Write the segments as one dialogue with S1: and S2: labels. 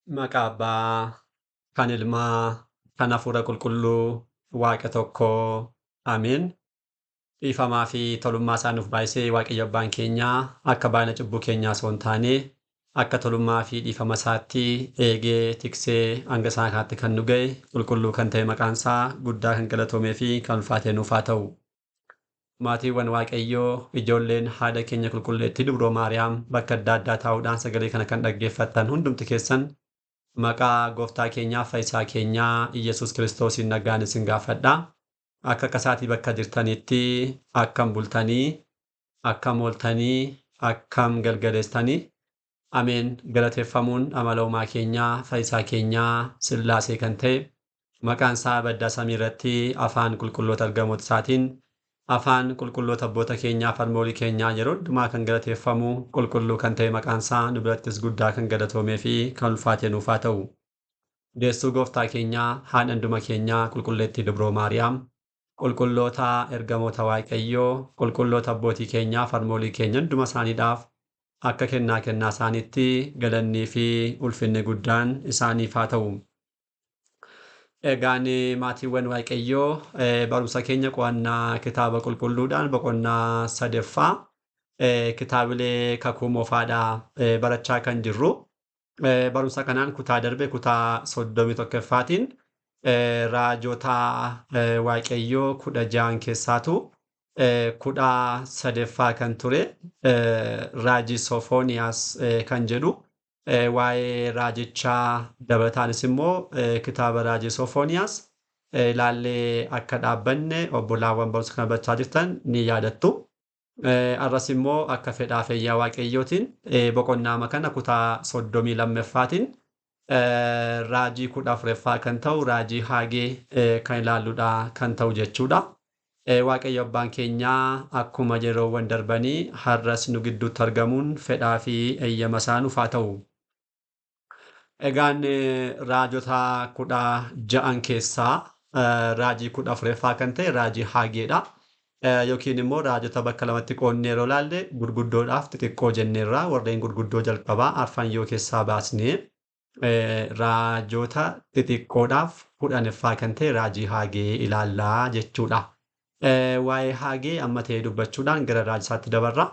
S1: Maqaa Abbaa, kan Ilmaa, kan Hafuura Qulqulluu, Waaqa tokkoo. Ameen. Dhiifamaa fi tolummaa isaa nuuf baay'isee Waaqayyo Abbaan keenyaa akka baay'ina cubbuu keenyaa osoo hin taane akka tolummaa fi dhiifama isaatti eegee tiksee hanga isaa kanaatti kan nu ga'e qulqulluu kan ta'e maqaan isaa guddaa kan galatoomee fi kan ulfaatee nuuf haa ta'u. Maatiiwwan Waaqayyoo ijoolleen haadha keenya qulqulleettii Dubroo Maariyaam bakka adda addaa taa'uudhaan sagalee kana kan dhaggeeffattan hundumti keessan maqaa gooftaa keenyaa fayyisaa keenyaa Iyyasuus Kiristoosiin nagaan isin gaafadha. Akka kasaatii bakka jirtanitti akkam bultanii, akkam ooltanii, akkam galgaleessitanii. Ameen. Galateeffamuun amala uumaa keenyaa fayyisaa keenyaa Sillaasee kan ta'e maqaan isaa baddaa samii irratti afaan qulqulloota ergamoota isaatiin afaan qulqulloota abboota keenyaa farmoolii keenyaa yeroo hundumaa kan galateeffamu qulqulluu kan ta'e maqaan isaa nu birattis guddaa kan galatoomee fi kan ulfaate nuuf haa ta'u. Deessuu gooftaa keenyaa haadha hunduma keenyaa qulqulleettii Dubroo Maariyaam qulqulloota ergamoota Waaqayyoo qulqulloota abbootii keenyaa farmoolii keenya hunduma isaaniidhaaf akka kennaa kennaa isaaniitti galannii fi ulfinni guddaan isaaniif haa ta'u. Egaan maatiiwwan Waaqayyoo barumsa keenya qo'annaa kitaaba qulqulluudhaan boqonnaa sadaffaa kitaabilee kakuu moofaadhaa barachaa kan jirru. Barumsa kanaan kutaa darbe kutaa 31ffaatiin raajota Waaqayyoo 16 keessaatu 13ffaa kan ture raajii Sofooniyaas kan jedhu waa'ee raajichaa dabalataanis immoo kitaaba raajii Sofooniyaas ilaallee akka dhaabbanne obbolaawwan barumsa kana barachaa jirtan ni yaadattu. Arras immoo akka fedhaa fayyaa Waaqayyootiin boqonnaama kana kutaa 32ffaatiin raajii 14ffaa kan ta'u raajii Haagee kan ilaalludha kan ta'u jechuudha. Waaqayyo Abbaan keenyaa akkuma yeroowwan darbanii har'as nu gidduutti argamuun fedhaa fi eeyyama isaa nuuf haa ta'u. Egaan raajota 16 keessaa raajii 14ffaa kan ta'e raajii Haageedha. Yookiin immoo raajota bakka lamatti qoodnee yeroo ilaalle gurguddoodhaaf xixiqqoo jenneerra warreen gurguddoo jalqabaa arfan yoo keessaa baasnee raajota xixiqqoodhaaf 10ffaa kan ta'e raajii Haagee ilaallaa jechuudha. Waa'ee Haagee amma ta'e dubbachuudhaan gara raajisaatti dabarra.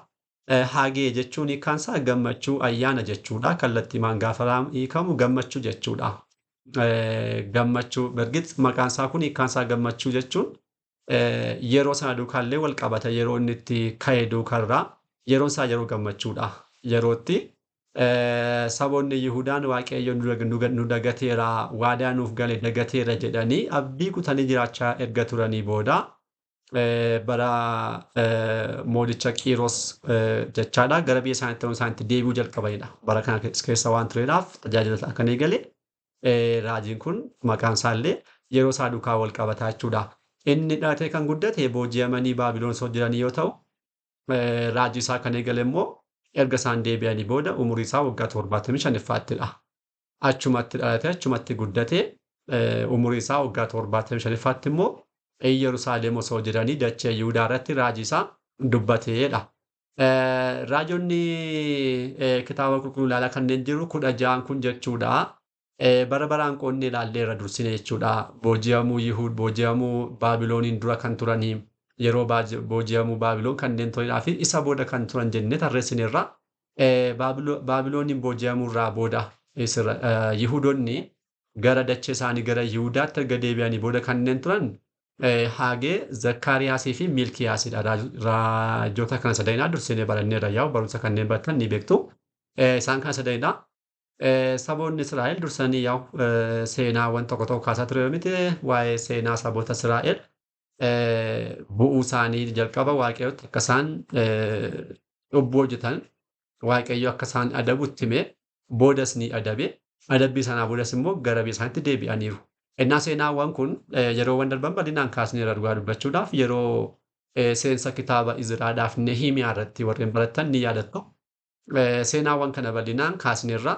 S1: Haagee jechuun hiikkaan isaa gammachuu ayyaana jechuudha. Kallattiimaan gaafa hiikamu gammachuu jechuudha. Gammachuu bergit maqaan isaa kun hiikkaan isaa gammachuu jechuun yeroo sana duukaallee wal qabata yeroo inni itti ka'e duukarraa yeroon isaa yeroo gammachuudha. Yerootti saboonni Yihudaan Waaqayyo nu dagateera waadaa nuuf gale dagateera jedhanii abdii kutanii jiraachaa erga turanii booda bara moodicha Qiiros jechaadha gara biyya isaaniitti ta'uu isaaniitti deebi'uu jalqabanidha. Bara kana keessa waan tureedhaaf tajaajila akka inni eegale raajiin kun maqaan isaallee yeroo isaa duukaa wal qabataa jechuudha. Inni dhalatee kan guddate booji'amanii Baabiloon osoo jiranii yoo ta'u raajii isaa kan eegale immoo erga isaan deebi'anii booda umurii isaa waggaa 75ffattidha. Achumatti dhalate achumatti guddate umurii isaa waggaa 75ffaatti immoo Yerusaalem osoo jiranii dachee Yihudaa irratti raajii isaa dubbateedha. Raajonni kitaaba qulqulluu ilaalaa kanneen jiru 16 kun jechuudha. Bara baraan qoonnee ilaalleerra dursine jechuudha. Booji'amuu Yihuud, booji'amuu Baabilooniin dura kan turanii yeroo booji'amuu Baabiloon kanneen turanidhaa fi isa booda kan turan jennee tarreessineerra. Baabilooniin booji'amuu irraa booda Yihudoonni gara dachee isaanii gara Yihudaatti erga deebi'anii booda kanneen turan Haagee, Zakkaariyaasii fi Miilkiyaasidha. Raajota kana sadanidha. Dursinee baranneerra yaa'u barumsa kanneen baratan ni beektu. Isaan kana sadanidha. Saboonni Israa'el dursanii yaa'u seenaawwan tokko tokko kaasaa ture miti waa'ee seenaa saboota Israa'el bu'uu isaanii jalqaba Waaqayyootti akka isaan cubbuu hojjetan Waaqayyo akka isaan adabu itti hime boodas ni adabe. Adabbii sanaa boodas immoo gara biyya isaaniitti deebi'aniiru. Innaa seenaawwan kun yeroowwan darban bal'inaan kaasneerra dhugaa dubbachuudhaaf yeroo seensa kitaaba Izraadhaaf Nehimiyaa irratti warreen baratan ni yaadattu. Seenaawwan kana bal'inaan kaasneerra.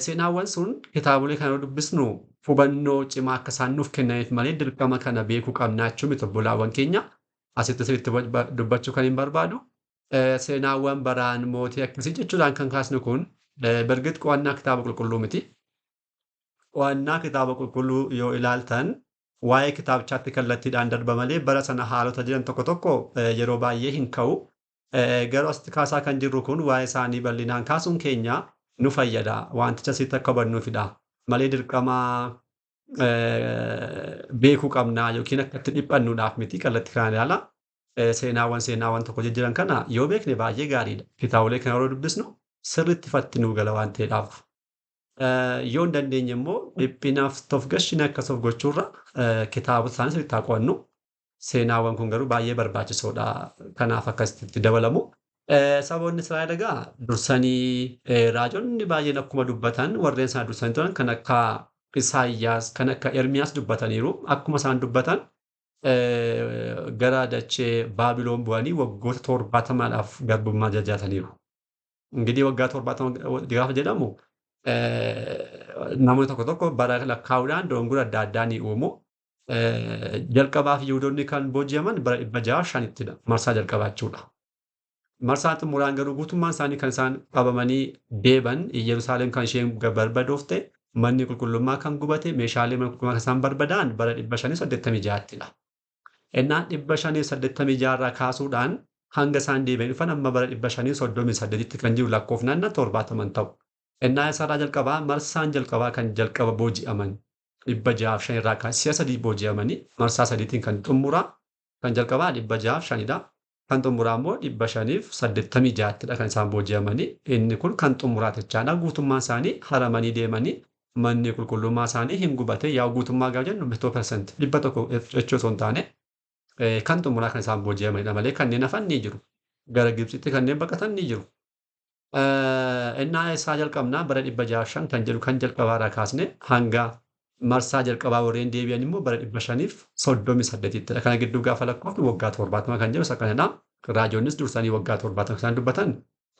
S1: Seenaawwan sun kitaabolee kana dubbisnu hubannoo cimaa akka isaan nuuf kennaniif malee dirqama kana beekuu qabnaa jechuu miti obbolaawwan keenya. Asitti sirriitti dubbachuu kan hin barbaadu. Seenaawwan baraan mootii akkasii jechuudhaan kan kaasnu kun bergit qo'annaa kitaaba qulqulluu miti. Qo'annaa kitaaba qulqulluu yoo ilaaltan waa'ee kitaabichaatti kallattiidhaan darba malee bara sana haalota jiran tokko tokko yeroo baay'ee hin ka'u. Garuu asitti kaasaa kan jirru kun waa'ee isaanii bal'inaan kaasuun keenya nu fayyada. Wanticha sitti akka hubannuufidha. Malee dirqama beekuu qabnaa yookiin akka itti dhiphannuudhaaf miti kallattii kanaan ilaala. Seenaawwan tokko jijjiiran kana yoo beekne baay'ee gaariidha. Kitaabolee kana yeroo dubbisnu sirriitti ifatti nuu gala waan ta'eedhaaf. Yoo hin dandeenye immoo dhiphinaaf of gashina akkas of gochuurra kitaabota isaanii sirriitti haa qo'annu. Seenaawwan kun garuu baay'ee barbaachisoodha. Kanaaf akkasitti dabalamu. Saboonni Israa'el egaa dursanii raajonni baay'een akkuma dubbatan warreen isaan dursanii turan kan akka Isaayyaas kan akka Ermiyaas dubbataniiru. Akkuma isaan dubbatan gara dachee Baabiloon bu'anii waggoota 70dhaaf garbummaa jajjaataniiru. Ingidihi waggaa 70 gaafa jedhamu namoonni tokko tokko bara lakkaa'uudhaan dogongora adda addaa ni uumu. Jalqabaaf Yihudoonni kan booji'aman bara 605ttidha marsaa jalqabaa jechuudha. Marsaa xumuraan garuu guutummaan isaanii kan isaan qabamanii deeban Yerusaalem kan isheen barbadoofte manni qulqullummaa kan gubate meeshaalee mana qulqullummaa kan isaan barbadaa'an bara 586ttidha. Innaan 586 irraa kaasuudhaan hanga isaan deebi'an dhufan amma bara 538tti kan jiru lakkoofnaan 70 ta'u. Innaa isarraa jalqabaa marsaan jalqabaa kan jalqaba booji'aman 605 irraa kan si'a sadii booji'amanii marsaa sadiitiin kan xumuraa kan jalqabaa 605dha. Kan xumuraa immoo 586ttidha kan isaan booji'amanii. Inni kun kan xumuraa jechaadha. Guutummaan isaanii haramanii deemanii manni qulqullummaa isaanii hin gubate. Yaa guutummaa gaafa jennu 100% 100 jechuu osoo hin taane kan xumuraa kan isaan booji'amanidha malee kanneen hafan ni jiru. Gara Gibxitti kanneen baqatan ni jiru. Innaa isaa jalqabnaa bara 605 kan jedhu kan jalqabaarraa kaasne hanga marsaa jalqabaa warreen deebi'an immoo bara 538ttidha. Kana gidduu gaafa lakkoofnu waggaa 70 kan jedhu isa kanadha. Raajonnis dursanii waggaa 70 isaan dubbatan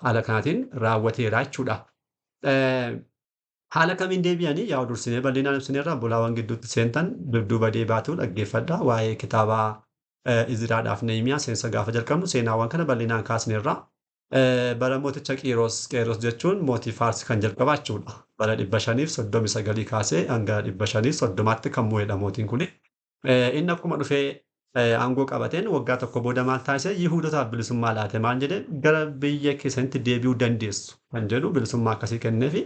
S1: haala kanaatiin raawwateera jechuudha. Haala kamiin deebi'anii yaa dursinee bal'inaan ibsineerra bolaawwan gidduutti seentan dudduuba deebaatu dhaggeeffadha. Waa'ee kitaaba Izraadhaaf Nehimiyaa seensa gaafa jalqabnu seenaawwan kana bal'inaan kaasneerra. Bara mooticha Qiiros, Qiiros jechuun mootii Faars kan jalqabaa jechuudha. Bara 539 kaasee hanga 530tti kan mo'edha mootiin kuni. Inni akkuma dhufee aangoo qabateen waggaa tokko booda maal taasise Yihuudotaaf bilisummaa laate maal jedhee gara biyya keessanitti deebi'uu dandeessu kan jedhu bilisummaa akkasii kenneefi.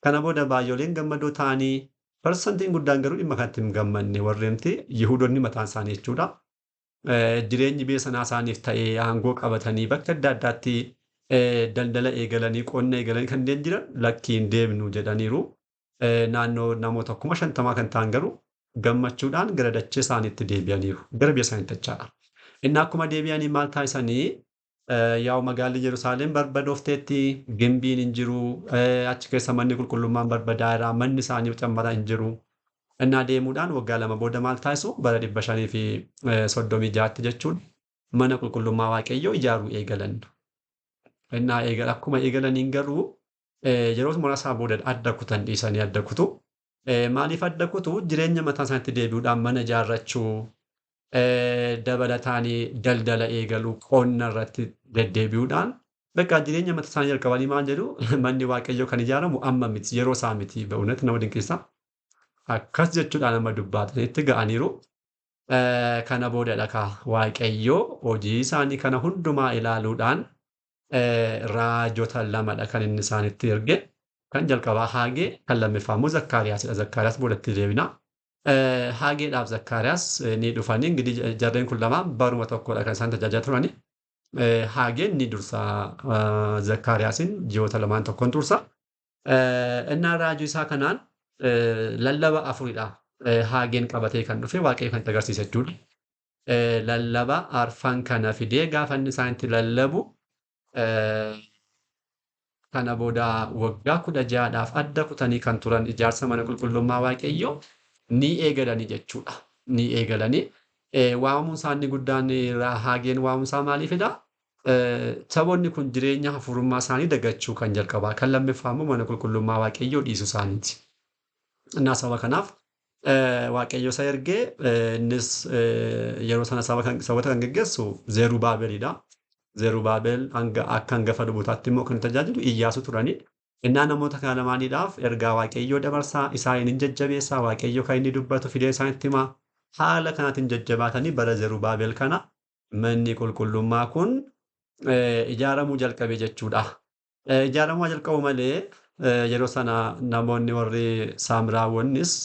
S1: Kana booda baay'ooleen gammadoo ta'anii parsantiin guddaan garuu dhimma kanatti hin gammanne warreemti Yihuudoonni mataan isaanii jechuudha. Jireenyi biyya sanaa isaaniif ta'ee aangoo qabatanii bakka adda addaatti daldala eegalanii qonna eegalanii kanneen jiran lakkii hin deemnu jedhaniiru. Naannoo namoota 50,000 kan ta'an garuu gammachuudhaan gara dachee isaaniitti deebi'aniiru. Gara biyya isaaniitti jechaadha. Inni akkuma deebi'anii maal taasisanii yaa'u magaalli Yerusaalem barbadoofteetti gimbiin hin jiru achi keessa manni qulqullummaan barbadaa'eera manni isaanii cammaraa hin jiru. Innaa deemuudhaan waggaa 2 booda maal taasisu bara 536tti jechuun mana qulqullummaa Waaqayyoo ijaaruu eegalan. Innaa eegal akkuma eegalaniin garuu yeroo muraasaa booda adda kutan dhiisanii adda kutu. Maaliif adda kutu jireenya mataa isaaniitti deebi'uudhaan mana ijaarrachuu dabalataanii daldala eegaluu qonna irratti deddeebi'uudhaan bakka jireenya mataa isaanii jalqabanii maal jedhu manni Waaqayyoo kan ijaaramu amma miti yeroo isaa miti ba'uunatti nama dinqisiisa. Akkas jechuudhaan amma dubbaatanitti ga'aniiru. Kana boodadha ka Waaqayyoo hojii isaanii kana hundumaa ilaaluudhaan raajota lamadha kan inni isaanitti erge. Kan jalqabaa Haagee kan lammaffaa immoo Zakkaariyaasidha. Zakkaariyaas boodatti deebina. Haageedhaaf Zakkaariyaas ni dhufanii ingidihi jarreen kun lamaan baruma tokkodha kan isaan tajaajilaa turani. Haageen ni dursa Zakkaariyaasin ji'oota lamaan tokkoon dursa. Innaa raajii isaa kanaan lallaba 4dha. Haageen qabatee kan dhufe Waaqayyo kan itti agarsiise jechuudha. Lallaba arfan kana fidee gaafa inni isaanitti lallabu kana booda waggaa 16dhaaf adda kutanii kan turan ijaarsa mana qulqullummaa Waaqayyoo ni eegalanii jechuudha. Ni eegalanii waamamuun isaanii guddaan Haageen waamamuun isaa maaliifidha? Saboonni kun jireenya hafuurummaa isaanii dagachuu kan jalqabaa kan lammaffaa immoo mana qulqullummaa Waaqayyoo dhiisuu isaaniiti. Innaa saba kanaaf Waaqayyo isa ergee innis yeroo sana saboota kan geggeessu Zerubaabelidha. Zerubaabel hanga akka hangafa lubootaatti immoo kan tajaajilu Iyyaasuu turani. Innaa namoota kana lamaaniidhaaf ergaa Waaqayyoo dabarsaa, isaaniin hin jajjabeessaa, Waaqayyo kan inni dubbatu fidee isaanitti himaa. Haala kanaatiin jajjabaatanii bara Zerubaabel kana manni qulqullummaa kun ijaaramuu jalqabe jechuudha. Ijaaramuu jalqabu malee yeroo sana namoonni warri Saamiraawwannis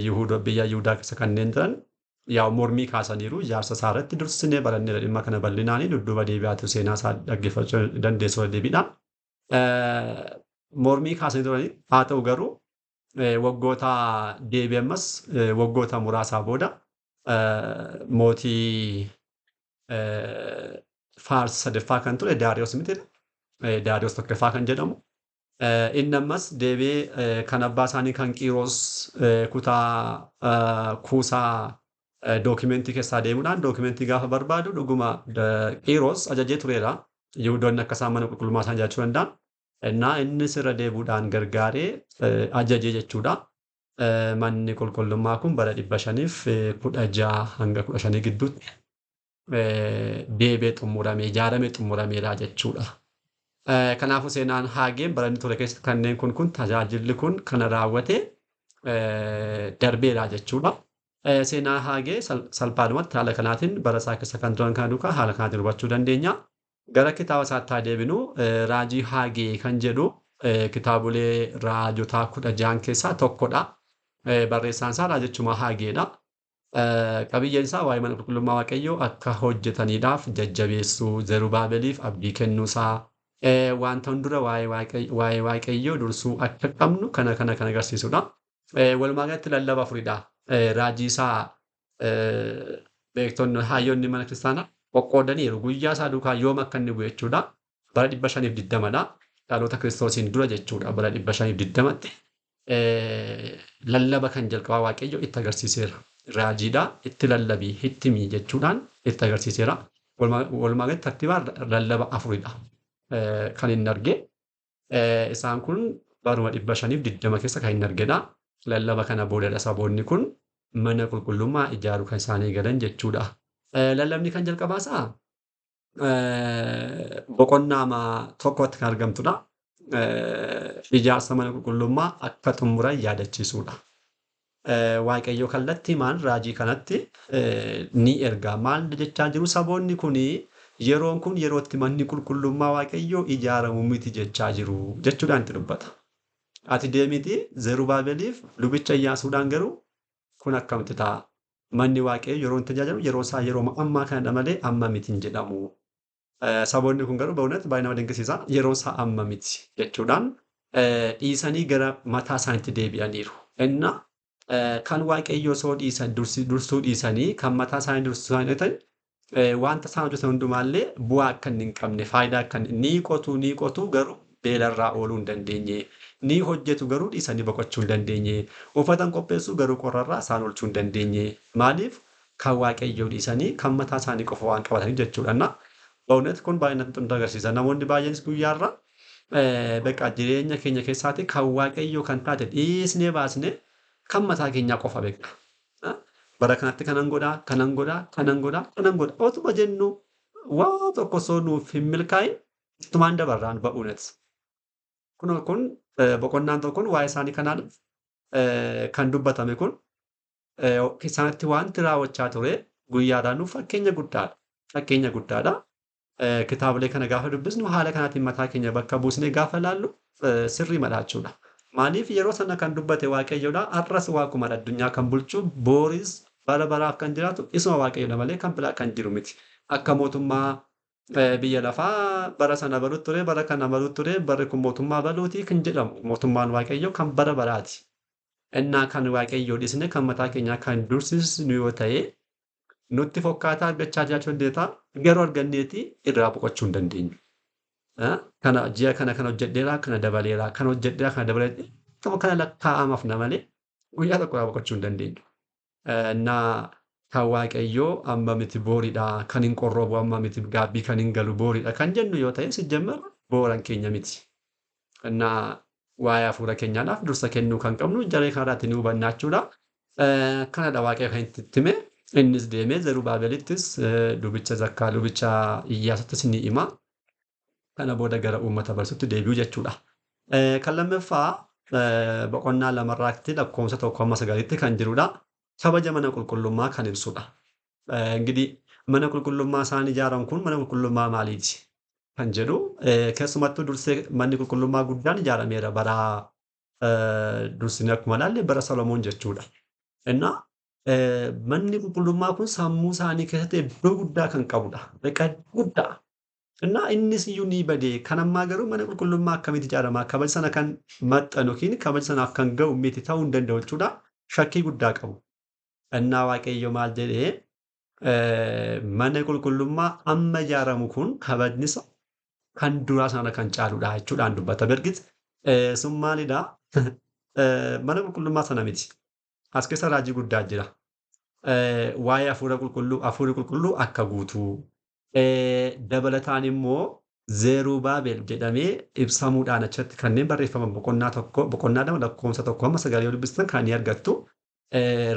S1: Yihuudo biyya Yihudaa keessa kanneen jiran yaa mormii kaasaniiru ijaarsa isaa irratti dursinee baranneera dhimma kana bal'inaanii dudduuba deebi'aatu seenaa isaa dhaggeeffachuu dandeessu deebiidhaan. Mormii kaasanii turanii haa ta'u garuu waggoota deebi'e ammas waggoota muraasaa booda mootii Faars sadaffaa kan ture Daariyoos miti Daariyoos tokkoffaa kan jedhamu. Inni ammas deebi'ee kan abbaa isaanii kan Qiiros kutaa kuusaa dookimentii keessaa deemuudhaan dookimentii gaafa barbaadu dhuguma Qiiros ajajee tureera. Yihudoonni akka isaan mana qulqullummaa isaan jiraachuu danda'an. Innaa innis irra deebuudhaan gargaaree ajajee jechuudha. Manni qulqullummaa kun bara 516 hanga 15 gidduutti deebi'ee xumurame ijaaramee xumurameera jechuudha. Kanaafuu seenaan Haageen bara inni ture keessatti kanneen kun tajaajilli kun kana raawwate darbeera jechuudha. Seenaa Haagee salphaadhumatti haala kanaatiin bara isaa keessa kan turan kana duukaa haala kanaatiin hubachuu dandeenya. Gara kitaaba isaatti haa deebinu. Raajii Haagee kan jedhu kitaabolee raajotaa 16 keessaa tokkodha. Barreessaan isaa raajichuma Haageedha. Qabiyyeen isaa waa'ee mana qulqullummaa Waaqayyoo akka hojjetaniidhaaf jajjabeessuu, Zerubaabeliif abdii kennuusaa, wanta hundura waa'ee Waaqayyoo dursuu akka qabnu kana kana kan agarsiisudha. Walumaa galatti lallaba afuridha. Raajii isaa beektonni hayyoonni mana kiristaanaa qoqqoodaniiru. Guyyaa isaa duukaa yoom akka inni bu'e jechuudha. Bara 520dha. Dhaloota Kiristoosiin dura jechuudha. Bara 520tti lallaba kan jalqabaa Waaqayyo itti agarsiiseera. Raajiidha itti lallabii itti himi jechuudhaan itti agarsiiseera. Walumaa galatti tartiibaan lallaba afuridha kan inni arge. Isaan kun baruma 520 keessa kan inni argedha. Lallaba kana boodadha saboonni kun mana qulqullummaa ijaaruu kan isaan eegalan jechuudha. Lallabni kan jalqabaasaa boqonnaa tokkotti kan argamtudha. Ijaarsa mana qulqullummaa akka xumuran yaadachiisuudha. Waaqayyo kallattiimaan raajii kanatti ni erga. Maal jechaa jiru saboonni kun yeroon kun yeroo itti manni qulqullummaa Waaqayyoo ijaaramu miti jechaa jiru jechuudhaan itti dubbata. Ati deemiti Zerubaabeliif lubicha Iyyaasuudhaan garuu kun akkamitti ta'a? Manni Waaqayyoo yeroo inni tajaajilu yeroo isaa yeroo ammaa kanadha malee amma miti hin jedhamu. Saboonni kun garuu ba'uunatti baay'ee nama dinqisiisa. Yeroo isaa amma miti jechuudhaan dhiisanii gara mataa isaaniitti deebi'aniiru. Inna kan Waaqayyoo osoo dhiisan dursuu dhiisanii kan mataa isaanii dursuu isaanii wanta isaan hojjetan hundumaallee bu'aa akka inni hin qabne faayidaa akka ni qotu garuu beelarraa ooluu hin dandeenye. Ni hojjetu garuu dhiisanii boqochuu hin dandeenye. Uffatan qopheessuu garuu qorrarraa isaan oolchuu hin dandeenye. Maaliif kan Waaqayyoo dhiisanii kan mataa isaanii qofa waan qabataniif jechuudha. Ba'uunatti kun baay'ee natti agarsiisa. Namoonni baay'eenis guyyaarra beekaa jireenya keenya keessaatti kan Waaqayyoo kan taate dhiisnee baasnee kan mataa keenyaa qofa beekna. Bara kanatti kanan godhaa, kanan godhaa, kanan godhaa, kanan godhaa. Otuma jennu waa tokko osoo nuuf hin milkaa'in ittumaan dabarraan ba'uunatti. Kun boqonnaan tokkoon waa'ee isaanii kanaan kan dubbatame kun isaanitti wanti raawwachaa ture guyyaadhaan nuuf fakkeenya guddaadha. Fakkeenya guddaadha. Kitaabolee kana gaafa dubbisnu haala kanaatiin mataa keenya bakka buusnee gaafa ilaallu sirrii madha jechuudha. Maaliif yeroo sana kan dubbate Waaqayyoodha. Har'as Waaqumadha addunyaa kan bulchu booris bara baraaf kan jiraatu isuma Waaqayyoodha malee kan biraa kan jiru miti. Akka mootummaa biyya lafaa bara sana baluutti ture bara kana baluutti ture barri kun mootummaa baluuti kan jedhamu mootummaan Waaqayyoo kan bara baraati. Innaa kan Waaqayyoo dhiisne kan mataa keenyaa kan dursisnu yoo ta'e nutti fokkaataa argachaa jiraachuu dandeenya garuu arganneeti irraa boqochuu hin dandeenyu. Kana ji'a kana kan hojjedheeraa kana dabaleeraa kan hojjedheeraa kana dabaleeraa kana lakkaa'amaaf na malee guyyaa tokko irraa boqochuu hin dandeenyu. Innaa kan Waaqayyoo amma miti booriidha kan hin qorroobu amma miti gaabbii kan hin galu booriidha kan jennu yoo ta'e sijjammer booran keenya miti. Innaa waa'ee hafuura keenyaadhaaf dursa kennuu kan qabnu jaree kanarraatti ni hubannaa jechuudha. Kanadha Waaqayyo kan itti hime. Innis deemee Zerubaabelittis lubicha Zakkaa lubicha Iyyaasuttis ni hima. Kana booda gara uummata barsuutti deebi'u jechuudha. Kan lammaffaa boqonnaa lamarraatti lakkoofsa 1 hamma 9tti kan jirudha. Kabaja mana qulqullummaa kan ibsudha. Ingidihi mana qulqullummaa isaan ijaaran kun mana qulqullummaa maaliiti kan jedhu, keessumattuu dursee manni qulqullummaa guddaan ijaarameera bara dursinee akkuma ilaalle bara Solomoon jechuudha. Innaa manni qulqullummaa kun sammuu isaanii keessatti iddoo guddaa kan qabudha. Guddaa. Innaa innis iyyuu ni badee, kan ammaa garuu mana qulqullummaa akkamitti ijaarama, kabaja sana kan maxxanu yookiin kabaja sanaaf kan ga'u miti, ta'uu hin danda'u jechuudha. Shakkii guddaa qabu. Innaa Waaqayyo maal jedhee, mana qulqullummaa amma ijaaramu kun kabajni isaa kan duraa sana kan caaludha jechuudhaan dubbata. Bergit sun maalidhaa? Mana qulqullummaa sana miti. As keessa raajii guddaa jira. Waa'ee hafuura qulqulluu, hafuurri qulqulluu akka guutuu. Dabalataan immoo Zerubaabel jedhamee ibsamuudhaan achatti kanneen barreeffaman boqonnaa 1, boqonnaa 2 lakkoofsa 1 hamma 9 yoo dubbistan kan ni argattu.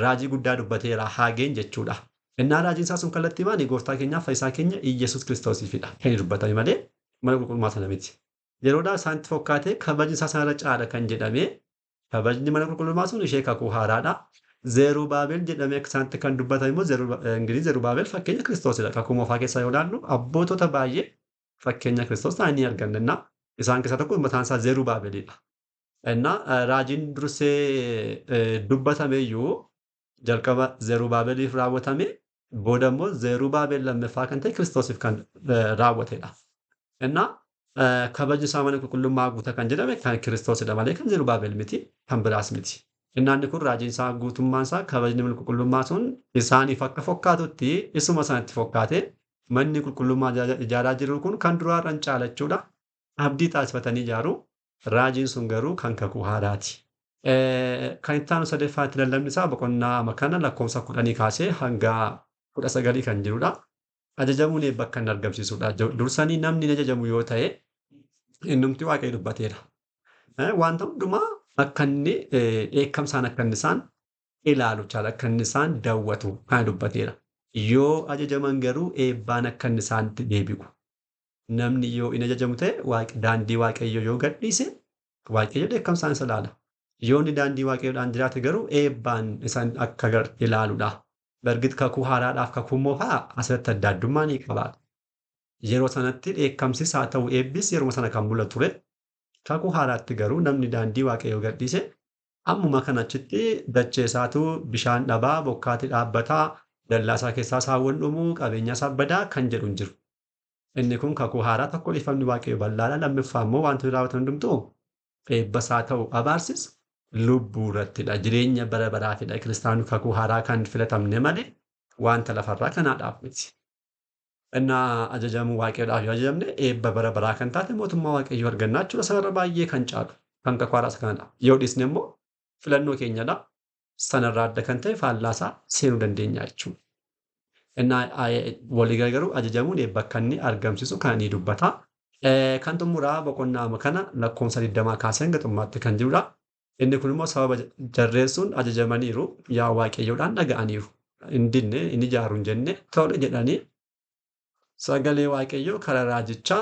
S1: Raajii guddaa dubbateera Haageen jechuudha. Innaa raajiin isaa sun kallattii maali? Gooftaa keenyaaf fayyisaa keenya Iyyasuus Kiristoosiifidha. Kan inni dubbatame malee mana qulqullummaa sana miti. Yeroodhaa isaanitti fokkaatee kabajni isaa sanarra caala kan jedhamee, kabajni mana qulqullummaa sun ishee kakuu haaraadha. Zerubaabel jedhamee akka isaanitti kan dubbatame immoo ingilis Zerubaabel fakkeenya Kiristoosidha. Kakuu moofaa keessaa yoo ilaallu abbootota baay'ee fakkeenya Kiristoos ta'anii arganna. Isaan keessaa tokko mataan isaa Zerubaabelidha. Innaa raajiin dursee dubbatame iyyuu jalqaba Zerubaabeliif raawwatame, booda immoo Zerubaabel lammaffaa kan ta'e Kiristoosiif kan raawwatedha. Innaa kabajni isaa mana qulqullummaa guuta kan jedhame kan Kiristoosidha malee kan Zerubaabel miti, kan biraas miti. Innaa inni kun raajiin isaa guutummaan isaa kabajni mana qulqullummaa sun isaaniif akka fokkaatutti isuma sanatti fokkaate, manni qulqullummaa ijaaraa jiru kun kan duraarra hin caala jechuudha. Abdii taasifatanii ijaaru. Raajiin sun garuu kan kakuu haaraati. Kan itti aanu sadeffaatti lallabni isaa boqonnaa kana lakkoofsa 10 kaasee hanga 19 kan jirudha. Ajajamuun eebba akka inni argamsiisudha. Dursanii namni hin ajajamu yoo ta'e, innumti Waaqayyo dubbateera. Wanta hundumaa akka inni dheekkamsaan akka inni isaan ilaalu chaala, akka inni isaan daawwatu kana dubbateera. Yoo ajajaman garuu eebbaan akka inni isaanitti deebi'u. Namni yoo hin ajajamu ta'e, daandii Waaqayyo yoo gadhiise, Waaqayyo dheekkamsaan isa ilaala. Yoo inni daandii Waaqayyoodhaan jiraate garuu eebbaan isaan akka ilaaludha. Bargit kakuu haaraadhaaf kakuu moofaa asirratti adda addummaa ni qabaata. Yeroo sanatti dheekkamsis haa ta'u eebbis yeroo sana kan mul'atu ture. Kakuu haaraatti garuu namni daandii Waaqayyoo gadhiise ammuma kana achitti dachee isaatu bishaan dhabaa, bokkaatti dhaabbataa, dallaa isaa keessaa saawwan dhumuu, qabeenya isaa badaa kan jedhu hin jiru. Inni kun kakuu haaraa tokko dhiifamni Waaqayyo bal'aadha. Lammaffaa immoo wantoonni raawwatan hundumtuu eebbas haa ta'u abaarsis lubbuu irrattidha. Jireenya bara baraafidha. Kiristaanonni kakuu haaraa kan filatamne malee wanta lafarraa kanaadhaaf miti. Innaa ajajamuu Waaqayyoodhaaf yoo ajajamne eebba bara baraa kan taate mootummaa Waaqayyoo argannaa jechuudha. Sanarra baay'ee kan caalu kan kakuu haaraa isa kanadha. Yoo dhiisne immoo filannoo keenyadha. Sanarraa adda kan ta'e faallaasaa seenuu dandeenya jechuudha. Innaa walii garuu ajajamuun eebba akka inni argamsiisu kan inni dubbata. Kan xumuraa boqonnaa kana lakkoofsa 20 kaasee hanga xumuraatti kan jirudha. Inni kun immoo sababa jarreen sun ajajamaniiru, yaa Waaqayyoodhaan dhaga'aniiru. Hin dinne, hin ijaaru hin jenne, tole jedhanii sagalee Waaqayyoo karaa raajichaa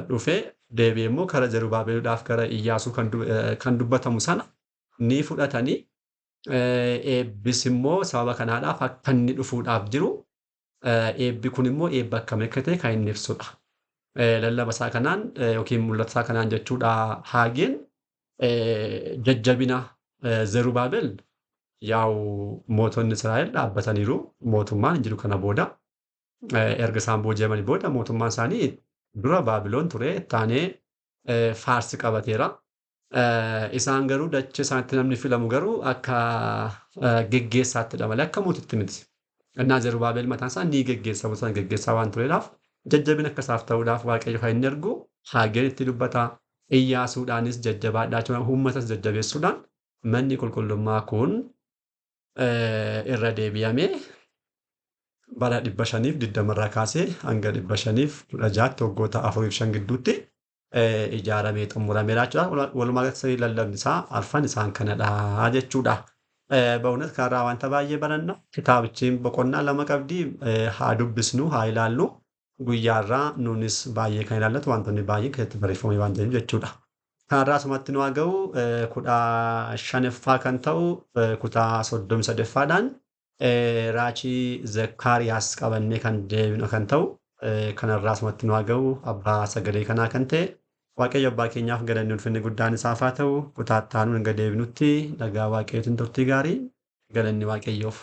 S1: dhufee deebi'ee immoo karaa Zerubaabeluudhaaf gara Iyyaasuu kan dubbatamu sana ni fudhatanii, eebbis immoo sababa kanaadhaaf akka inni dhufuudhaaf jiru, eebbi kun immoo eebba akkamii akka ta'e kan inni ibsudha. Lallaba isaa kanaan yookiin mul'ata isaa kanaan jechuudha, Haageen jajjabina Zerubaabel, yaa'u mootonni Israa'el dhaabbataniiru, mootummaan hin jiru kana booda, erga isaan booji'amanii booda mootummaan isaanii dura Baabiloon ture, taanee Faarsi qabateera. Isaan garuu dachee isaanitti namni filamu garuu akka geggeessaattidha malee akka mootitti miti. Innaa Zerubaabel mataan isaa ni geggeessa, sana geggeessaa waan tureedhaaf jajjabina akka isaaf ta'uudhaaf Waaqayyo kan inni ergu Haageen itti dubbata. Iyyaasuudhaanis jajjabaadhaa jechuudha. Uummatas jajjabeessuudhaan manni qulqullummaa kun irra deebi'amee bara 520rraa kaasee hanga 516tti waggoota 4 fi 5 gidduutti ijaaramee xumurameera jechuudha. Walumaa galatti lallabni isaa arfan isaan kanadha jechuudha. በእውነት karaa wanta baay'ee baranna. Kitaabichi boqonnaa lama qabdi. Haa dubbisnu, haa ilaallu. Guyyaarraa nuunis baay'ee kan ilaallatu wantoonni baay'een keessatti barreeffamanii waan jiraniif jechuudha. Kanarraa asumatti nu haa ga'u 15ffaa kan ta'u kutaa 33ffaadhaan raajii Zakkaariyaas qabannee kan deebinu kan ta'u kanarraa asumatti nu haa ga'u abbaa sagalee kanaa kan ta'e Waaqayyo abbaa keenyaaf galanni ulfinni guddaan isaaf haa ta'u. Kutaa itti aanuun hanga deebinutti nagaa Waaqayyootiin turtii gaarii, galanni Waaqayyoof.